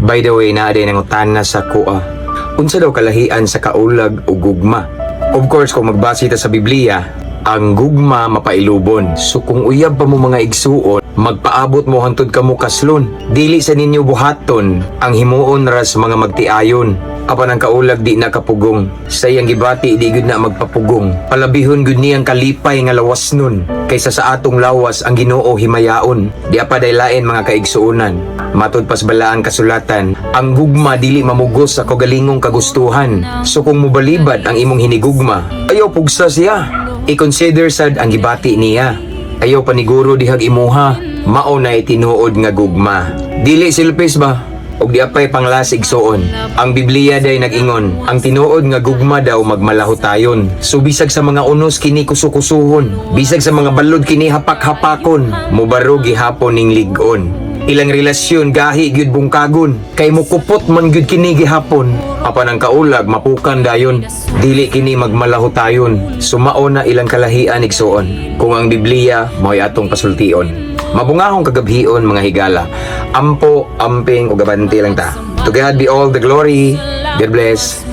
By the way, naa diay nangutana sa akoa. Unsa daw kalahian sa kaulag o gugma? Of course, kung magbase ta sa Biblia, ang gugma mapailubon. So kung uyab pa mo, mga igsuon, magpaabot mo hantod kamo kaslon. Dili sa ninyo buhaton ang himuon ra sa mga magtiayon. Apan ang kaulag di na kapugong. Sa iyang gibati, di gud na magpapugong. Palabihon gud niyang kalipay nga lawas nun kaysa sa atong lawas ang Ginoo himayaon. Di pa lain, mga kaigsuonan. Matud pas balaang kasulatan, ang gugma dili mamugos sa kaugalingong kagustuhan. So kung mubalibad ang imong hinigugma, ayaw pugsa siya. I-consider sad ang gibati niya. Ayaw paniguro dihag imuha. Mao na tinuod nga gugma. Dili selfish ba? Og di apay panglas, igsuon. Ang Biblia day nag-ingon, ang tinuod nga gugma daw magmalahutayon. So bisag sa mga unos kini kusukusuhon, bisag sa mga balod kini hapak-hapakon, mubaro gihapon ning lig-on. Ilang relasyon gahi gyud bungkagon, kay mukupot man gyud kini gihapon. Apan ang kaulag mapukan dayon, dili kini magmalahutayon. Sumao na ilang kalahian, igsuon. Kung ang Biblia mao'y atong pasultion. Mabungahong kagabhion, mga higala. Ampo, amping ug abante lang ta. To God be all the glory. God bless.